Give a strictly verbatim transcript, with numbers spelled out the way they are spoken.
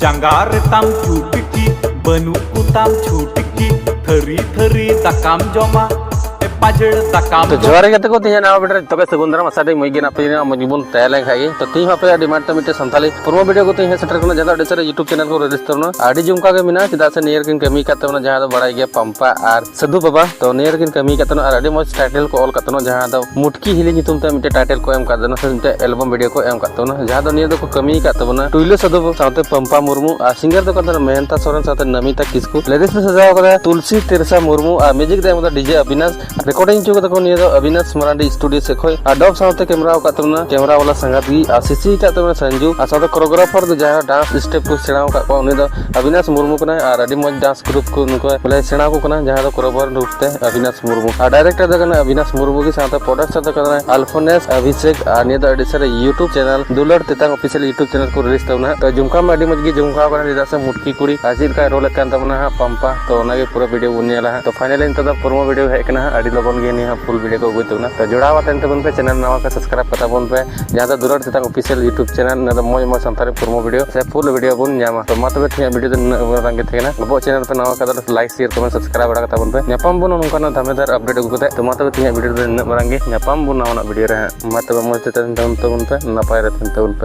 ᱡᱟᱸᱜᱟ ᱨᱮᱛᱟᱢ ᱪᱩᱴᱠᱤ, ᱵᱟᱹᱱᱩᱜ ᱠᱚᱛᱟᱢ ᱪᱷᱩᱴᱠᱤ, ᱛᱷᱟᱹᱨᱤ ᱛᱷᱟᱹᱨᱤ ᱫᱟᱠᱟᱢ ᱡᱚᱢᱟ, ᱮ ᱯᱟᱡᱷᱮᱲ ᱫᱟᱠᱟᱢ ᱛᱚ ᱡᱚᱢᱟ᱾ ᱡᱚᱦᱟᱨ ᱜᱮ ᱜᱟᱛᱮ ᱠᱚ, ᱛᱮᱦᱮᱧ ᱱᱟᱣᱟ ᱵᱷᱤᱰᱤᱭᱳ ᱨᱮ ᱡᱚᱛᱚ ᱜᱮ ᱥᱟᱹᱜᱩᱱ ᱫᱟᱨᱟᱢ᱾ ᱟᱥᱟ ᱫᱟᱹᱧ ᱢᱚᱡᱽ ᱜᱮ ᱢᱮᱱᱟᱜ ᱯᱮᱭᱟ, ᱢᱚᱡᱽ ᱜᱮᱵᱚᱱ ᱛᱟᱦᱮᱸ ᱞᱮᱱ ᱠᱷᱟᱡ ᱜᱮ᱾ ᱛᱚ ᱛᱮᱦᱮᱧ ᱦᱚᱸ ᱟᱯᱮᱭᱟᱜ ᱰᱤᱢᱟᱱᱰ ᱛᱮ ᱢᱤᱫᱴᱮᱱ ᱥᱟᱱᱛᱟᱲᱤ ᱯᱨᱳᱢᱳ ᱵᱷᱤᱰᱤᱭᱳ ᱠᱚ ᱛᱮᱦᱮᱧ ᱦᱮᱡ ᱥᱮᱴᱮᱨ ᱠᱟᱱᱟ, ᱡᱟᱦᱟᱸ ᱫᱚ ᱟᱹᱰᱤ ᱥᱟᱨᱟ YouTube ᱪᱮᱱᱮᱞ ᱠᱚ ᱨᱮ ᱨᱤᱞᱤᱡᱽ ᱛᱟᱵᱚᱱᱟ᱾ ᱟᱹᱰᱤ ᱡᱚᱢᱠᱟᱣ ᱜᱮ ᱢᱮᱱᱟᱜᱼᱟ, ᱪᱮᱫᱟᱜ ᱥᱮ ᱱᱤᱭᱟᱹ ᱨᱮᱠᱤᱱ ᱠᱟᱹᱢᱤ ᱟᱠᱟᱫ ᱛᱟᱵᱚᱱᱟ, ᱡᱟᱦᱟᱸ ᱫᱚ ᱵᱟᱲᱟᱭ ᱜᱮᱭᱟ ᱯᱟᱢᱯᱟ ᱟᱨ ᱥᱟᱹᱫᱷᱩ ᱵᱟᱵᱟ᱾ ᱛᱚ ᱱᱤᱭᱟᱹ ᱨᱮᱠᱤᱱ ᱠᱟᱹᱢᱤ ᱟᱠᱟᱫ ᱛᱟᱵᱚᱱᱟ ᱟᱨ ᱟᱹᱰᱤ ᱢᱚᱡᱽ ᱴᱟᱭᱴᱮᱞ ᱠᱚ ᱚᱞ ᱟᱠᱟᱫ ᱛᱟᱵᱚᱱᱟ, ᱡᱟᱦᱟᱸ ᱫᱚ ᱢᱩᱴᱠᱤ ᱦᱤᱞᱤ ᱧᱩᱛᱩᱢ ᱛᱮ ᱢᱤᱫᱴᱮᱱ ᱴᱟᱭᱴᱮᱞ ᱠᱚ ᱮᱢ ᱟᱠᱟᱫ ᱛᱟᱵᱚᱱᱟ, ᱥᱮ ᱢᱤᱫᱴᱮᱱ ᱮᱞᱵᱟᱢ ᱵᱷᱤᱰᱤᱭᱳ ᱠᱚ ᱮᱢ ᱟᱠᱟᱫ ᱛᱟᱵᱚᱱᱟ, ᱡᱟᱦᱟᱸ ᱫᱚ ᱱᱤᱭᱟᱹ ᱫᱚᱠᱚ ᱠᱟᱹᱢᱤ ᱟᱠᱟᱫ ᱛᱟᱵᱚᱱᱟ ᱴᱩᱭᱞᱟᱹ ᱥᱟᱹᱫᱷᱩ ᱵᱟᱵᱟ ᱥᱟᱶᱛᱮ ᱯᱟᱢᱯᱟ ᱢᱩᱨᱢᱩ ᱟᱨ ᱥᱤᱝᱜᱟᱨ ᱫᱚ ᱠᱟᱱ ᱛᱟᱵᱚᱱᱟ ᱢᱮᱦᱮᱱᱛᱟ ᱥᱚᱨᱮᱱ ᱥᱟᱶᱛᱮ ᱱᱟᱢᱤᱛᱟ ᱠᱤᱥᱠᱩ᱾ ᱞᱤᱨᱤᱠᱥ ᱮ ᱥᱟᱡᱟᱣ ᱠᱟᱫᱟ ᱛᱩᱞᱥᱤ ᱛᱮᱨᱥᱟ ᱢᱩᱨᱢᱩ ᱟᱨ ᱢᱤᱣᱡᱤᱠ ᱫᱚ ᱮᱢ ᱠᱟᱫᱟ ᱰᱤᱡᱮ ᱚᱵᱤᱱᱟᱥ᱾ ᱨᱮᱠᱚᱨᱰᱤᱝ ᱦᱚᱪᱚ ᱠᱟᱫᱟ ᱠᱚ ᱱᱤᱭᱟᱹ ᱫᱚ ᱚᱵᱤᱱᱟᱥ ᱢᱟᱨᱟᱱᱰᱤ ᱥᱴᱩᱰᱤᱭᱳ ᱥᱮᱫ ᱠᱷᱚᱡ᱾ ᱟᱨ ᱰᱚᱵ ᱥᱟᱶᱛᱮ ᱠᱮᱢᱨᱟ ᱟᱠᱟᱫ ᱛᱟᱵᱚᱱᱟ ᱠᱮᱢᱨᱟ ᱵᱟᱞᱟ ᱥᱟᱸᱜᱟᱛ ᱜᱮ, ᱟᱨ ᱥᱤᱥᱤ ᱟᱠᱟᱫ ᱛᱟᱵᱚᱱᱟ ᱥᱟᱱᱡᱩ, ᱟᱨ ᱥᱟᱶᱛᱮ ᱠᱳᱨᱳᱜᱨᱟᱯᱷᱟᱨ ᱫᱚ ᱡᱟᱦᱟᱸ ᱰᱟᱱᱥ ᱥᱴᱮᱯ ᱠᱚ ᱥᱮᱬᱟ ᱟᱠᱟᱫ ᱠᱚᱣᱟ ᱩᱱᱤ ᱫᱚ ᱚᱵᱤᱱᱟᱥ ᱢᱩᱨᱢᱩ ᱠᱟᱱᱟᱭ᱾ ᱟᱨ ᱟᱹᱰᱤ ᱢᱚᱡᱽ ᱰᱟᱱᱥ ᱜᱨᱩᱯ ᱠᱚ ᱱᱩᱠᱩ ᱵᱚᱞᱮ ᱥᱮᱬᱟ ᱟᱠᱚ ᱠᱟᱱᱟ, ᱡᱟᱦᱟᱸ ᱫᱚ ᱠᱳᱨᱳᱜᱨᱟᱯᱷᱟᱨ ᱨᱩᱯ ᱛᱮ ᱚᱵᱤᱱᱟᱥ ᱢᱩᱨᱢᱩ᱾ ᱟᱨ ᱰᱟᱭᱨᱮᱠᱴᱚᱨ ᱫᱚ ᱠᱟᱱᱟ ᱚᱵᱤᱱᱟᱥ ᱢᱩᱨᱢᱩ ᱜᱮ, ᱥᱟᱶᱛᱮ ᱯᱨᱚᱰᱟᱠᱥᱚᱱ ᱫᱚ ᱠᱟᱱᱟ ᱟᱞᱯᱷᱳᱱᱮᱥ ᱚᱵᱷᱤᱥᱮᱠ᱾ ᱟᱨ ᱱᱤᱭᱟᱹ ᱫᱚ ᱟᱹᱰᱤ ᱥᱟᱨᱟ YouTube ᱪᱮᱱᱮᱞ ᱫᱩᱞᱟᱹᱲ ᱛᱮᱛᱟᱝ ᱚᱯᱷᱤᱥᱤᱭᱟᱞ YouTube ᱪᱮᱱᱮᱞ ᱠᱚ ᱨᱤᱞᱤᱡᱽ ᱛᱟᱵᱚᱱᱟ᱾ ᱛᱚ ᱡᱚᱢᱠᱟᱣ ᱢᱟ ᱟᱹᱰᱤ ᱢᱚᱡᱽ ᱜᱮ ᱡᱚᱢᱠᱟᱣ ᱠᱟᱱᱟ, ᱪᱮᱫᱟᱜ ᱥᱮ ᱢᱩᱴᱠᱤ ᱠᱩᱲᱤ ᱟᱨ ᱪᱮᱫ ᱞᱮᱠᱟᱭ ᱨᱳᱞ ᱮᱫ ᱠᱟᱱ ᱛᱟᱵᱚᱱᱟ ᱦᱟᱸᱜ ᱯᱟᱢᱯᱟ᱾ ᱛᱚ ᱚᱱᱟᱜᱮ ᱯᱩᱨᱟᱹ ᱵᱷᱤᱰᱤᱭᱳ ᱵᱚᱱ ᱧᱮᱞᱟ ᱦᱟᱸᱜ᱾ ᱛᱚ ᱯᱷᱟᱭᱱᱟᱞᱤ ᱱᱤᱛᱚᱜ ᱫᱚ ᱯᱨᱳᱢᱳ ᱵᱷᱤᱰᱤᱭᱳ ᱦᱮᱡ ᱠᱟᱱᱟ ᱦᱟᱸᱜ, ᱟᱹᱰᱤ ᱞᱚᱜᱚᱱ ᱜᱮ ᱱᱤᱭᱟᱹ ᱦᱟᱸᱜ ᱯᱷᱩᱞ ᱵᱷᱤᱰᱤᱭᱳ ᱠᱚ ᱟᱹᱜᱩᱭ ᱛᱟᱵᱚᱱᱟ᱾ ᱛᱚ ᱡᱚᱲᱟᱣ ᱟᱛᱮᱱ ᱛᱟᱵᱚᱱ ᱯᱮ, ᱪᱮᱱᱮᱞ ᱱᱟᱣᱟ ᱠᱷᱟᱱ ᱥᱟᱵᱥᱠᱨᱟᱭᱤᱵ ᱠᱟᱛᱟ ᱵᱚᱱ ᱯᱮ, ᱡᱟᱦᱟᱸ ᱫᱚ ᱫᱩᱞᱟᱹᱲ ᱛᱮᱛᱟᱝ ᱚᱯᱷᱤᱥᱤᱭᱟᱞ YouTube ᱪᱮᱱᱮᱞ᱾ ᱱᱚᱣᱟ ᱫᱚ ᱢᱚᱡᱽ ᱢᱚᱡᱽ ᱥᱟᱱᱛᱟᱲᱤ ᱯᱨᱳᱢᱳ ᱵᱷᱤᱰᱤᱭᱳ ᱥᱮ ᱯᱷᱩᱞ ᱵᱷᱤᱰᱤᱭᱳ ᱵᱚᱱ ᱧᱟᱢᱟ᱾ ᱛᱚ ᱢᱟ ᱛᱚᱵᱮ ᱛᱮᱦᱮᱧᱟᱜ ᱵᱷᱤᱰᱤᱭᱳ ᱫᱚ ᱱᱤᱱᱟᱹᱜ ᱢᱟᱨᱟᱝ ᱜᱮ ᱛᱟᱦᱮᱸ ᱠᱟᱱᱟ᱾ ᱟᱵᱚᱣᱟᱜ ᱪᱮᱱᱮᱞ ᱯᱮ ᱱᱟᱣᱟ ᱠᱷᱟᱱ ᱫᱚ ᱞᱟᱭᱤᱠ, ᱥᱮᱭᱟᱨ, ᱠᱚᱢᱮᱱᱴ, ᱥᱟᱵᱥᱠᱨᱟᱭᱤᱵ ᱵᱟᱲᱟ ᱠᱟᱛᱟ ᱵᱚᱱ ᱯᱮ᱾ ᱧᱟᱯᱟᱢ ᱵᱚᱱ ᱱᱚᱝᱠᱟᱱᱟᱜ ᱫᱟᱢᱮᱫᱟᱨ ᱟᱯᱰᱮᱴ ᱟᱹᱜᱩ ᱠᱟᱛᱮ᱾ ᱛᱚ ᱢᱟ ᱛᱚᱵᱮ ᱛᱮᱦᱮᱧᱟᱜ ᱵᱷᱤᱰᱤᱭᱳ ᱫᱚ ᱱᱤᱱᱟᱹᱜ ᱢᱟᱨᱟᱝ ᱜᱮ, ᱧᱟᱯᱟᱢ ᱵᱚᱱ ᱱᱟᱣᱟᱱᱟᱜ ᱵᱷᱤᱰᱤᱭᱳ ᱨᱮ ᱦᱟᱸᱜ᱾ ᱢᱟ ᱛᱚᱵᱮ ᱢᱚᱡᱽ ᱛᱮ ᱛᱟᱦᱮᱱ ᱛᱟᱵᱚᱱ ᱯᱮ, ᱱᱟᱯᱟᱭ ᱨᱮ ᱛᱟᱦᱮᱱ ᱛᱟᱵᱚᱱ ᱯᱮ᱾